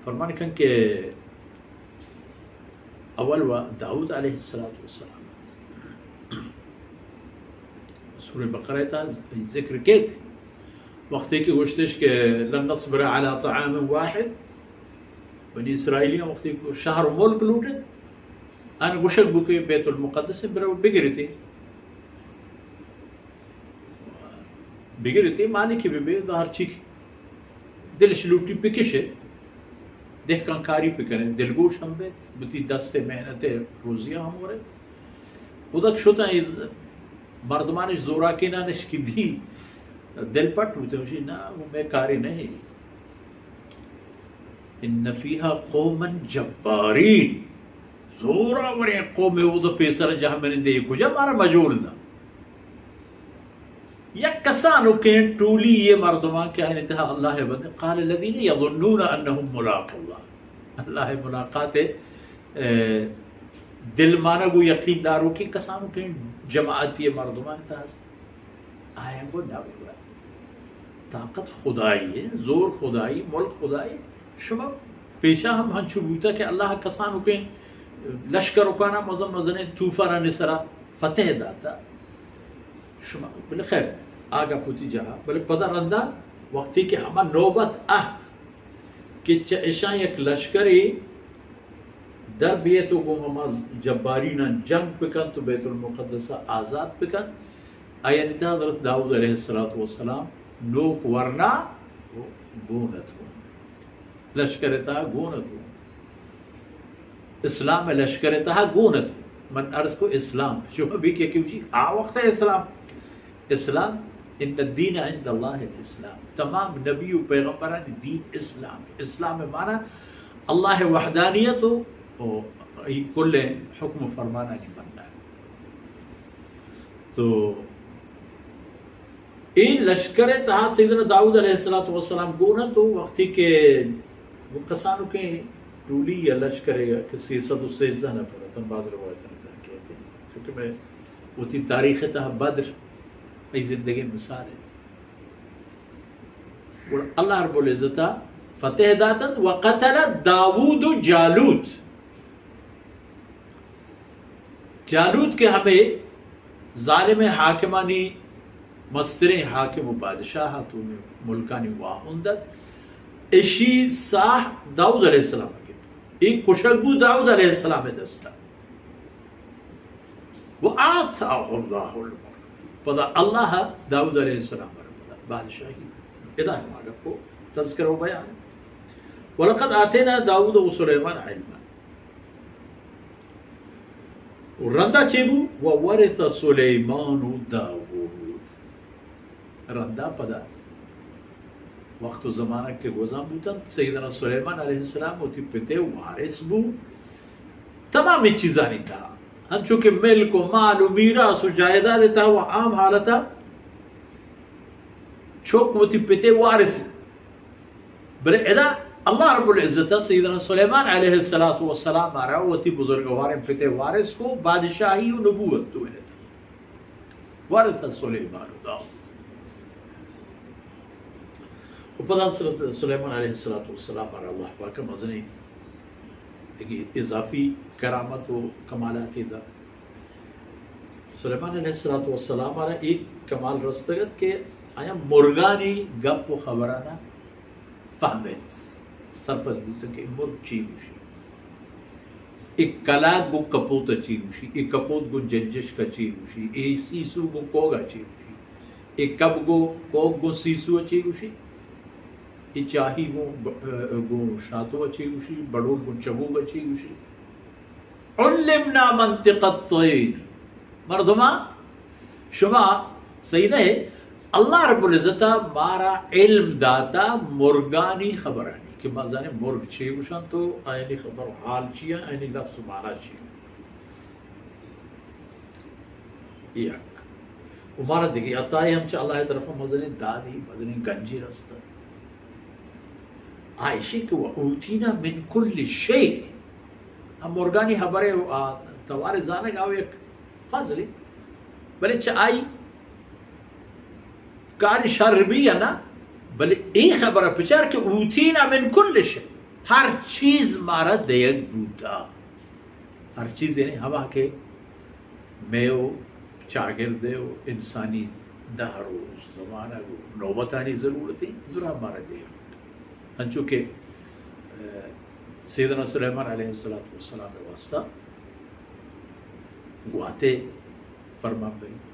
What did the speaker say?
فرمان کن کہ اول و داؤد علیہ الصلوۃ والسلام، سورہ بقرہ تا ذکر کیت، وقتی کہ گوشتش کہ لن نصبر علی طعام واحد، بنی اسرائیلیاں وقتی کہ شہر و ملک لوٹت، ان گوشگ بو کہ بیت المقدس برو بگریتی، بگریتی مالکی بہ بے، ہر چی دلش لوٹی بکشے، دہکان کاری بکنے، دلگوش ہم بے، بتی دست محنت روزیاں ہم ورے۔ اودک شتاں، اے مردمانش زوراکینانش کہ دی، دل پٹ بوتے، گوشی، نا، وہ مئے کاری نہیں۔ ان فیہا قوما جبارین، زوراوریں قومے اود پیسر جہمنندے، کجا مارا مجول دا۔ یک کسانکیں ٹولی یہ مردمان کہ آئین تہا اللہ بندے، قال الذین یظنون انہم ملاقو اللہ، اللہ ملاقات، اے، دل مانا گو یقین دارو کہ کسانکیں جماعتی مردمان تہا ہست۔ آیاں گو نہ بگڑا۔ طاقت خدائی ہے، زور خدائی، ملک خدائی۔ شما پیشا ہم ہنچو بوتا کہ اللہ کسانکیں لشکر اکانا مزن مزنیں طوفانانی سرا فتح داتا۔ شما، بلے خیر، آگا پوتی جاہا۔ بلے پدا رندا وقتی کہ ہما نوبت آت کہ چہ اشاں یک لشکرے در بیت و گوں ہما جباریناں جنگ بکنت و بیت المقدس آزاد بکنت، آیانی تہا حضرت داؤد علیہ الصلوۃ والسلام نوک ورنا گون اتو، لشکر تہا گون اتو، اسلام لشکر تہا گون اتو۔ من عرض کو اسلام، شما بھی کہ کیوں جی آ وقت اسلام، اسلام، ان الدین عند اللہ الاسلام، تمام نبی و پیغمبرانی دین اسلام۔ اسلام معنی اللہ وحدانیت و، و ای کل حکم و فرمانانی مننا۔ تو اے لشکر تہا سیدنا داؤد علیہ الصلوۃ والسلام گون اتو، وقتی کہ وہ کسانکیں ٹولی یا لشکر کہ سیصد و سیزدہ نفر اتن، بعض روایتاں تہا کہ اتن، چونکہ میں وتی تاریخ تہا بدر ای زندگی مثال ہے۔ گڑا اللہ رب العزت ء فتح داتنت، وقتل داوود جالوت۔ جالوت کہ ہمے ظالم حاکمانی مستریں حاکم و بادشاہ ات و ملکانی واہند ات، اشی ساہ داؤد علیہ السلام ء گپت۔ اے کشگ بو داؤد علیہ السلام ء دست ء۔ و آتاه الله الملک۔ پدا اللہ داؤد علیہ السلام ء پدا بادشاہی۔ ادا ہما گپ و تذکرہ و بیان۔ ولقد آتینا داؤد و سلیمان علما۔ و رندا چے بو؟ وورث سلیمان داؤد۔ رندا پدا وقت و زمانگ کہ گوزان بوتنت، سیدنا سلیمان علیہ السلام وتی پتے وارث بو تمامی چیزانی تہا، ہنچو کہ ملک و مال و میراث و جائیداد تہا و عام حالتا چوک وتی پتے وارث۔ بلے ادا اللہ رب العزت سیدنا سلیمان علیہ الصلوۃ والسلام ء را وتی بزرگواریں پتے وارث کو، بادشاہی و نبوت دوئیں۔ ورث سلیمان داؤد۔ و پدا حضرت سلیمان علیہ الصلوۃ والسلام ء را اللہ پاک ء مزنیں دگہ اضافی کرامت و کمالاتے دا۔ سلیمان علیہ الصلوۃ والسلام ء را اے کمال رستگ ات کہ آیا مرگانی گپ و خبرانا فہمت، سرپد بوت کہ اے مرگ چی گوشی، اے کلاگ گوں کپوت ء چی گوشی، اے کپوت گوں جنجشک ء چی گوشی، اے سیسو گوں کوگ ء چی گوشی، اے کب گوں کوگ گوں سیسو ء چی گوشی، اے چاہی گوں ب-، گوں شاتو ء چی گوشی، بڑول گوں چبوگ ء چی گوشی۔ علمنا منطق الطیر۔ مردماں، شما صحیح نہ ہے، اللہ رب العزت ء مارا علم داتا مرگانی خبرانی کہ ما زانیں مرگ چے گوشن تو آیانی خبر حال چی ہے، آیانی لفظ مانا چی ہے۔ یک۔ و مارا دگہ عطائے ہم چہ اللہ طرف مزنیں دادی، مزنیں گنجی رستہ۔ آئیشی کہ و اوتینا من کل شیء۔ ہم مرگانی خبرے، آ، توار زانگ آو یک فضلے۔ بلے چہ آئی کار شر بی یا نہ، بلے اے خبر پچار کہ اوتینا من کل شیء۔ ہر چیز مارا دیگ بوتا۔ ہر چیز یعنی ہما کہ مئے و چاگرد و انسانی دہر و زمانگ و نوبتانی ضرورت انت، درا مارا دیگ بوتا۔ انچو کہ، اه، سیدنا سلیمان علیہ الصلوۃ والسلام ءِ واسطہ گواتے فرمان بری۔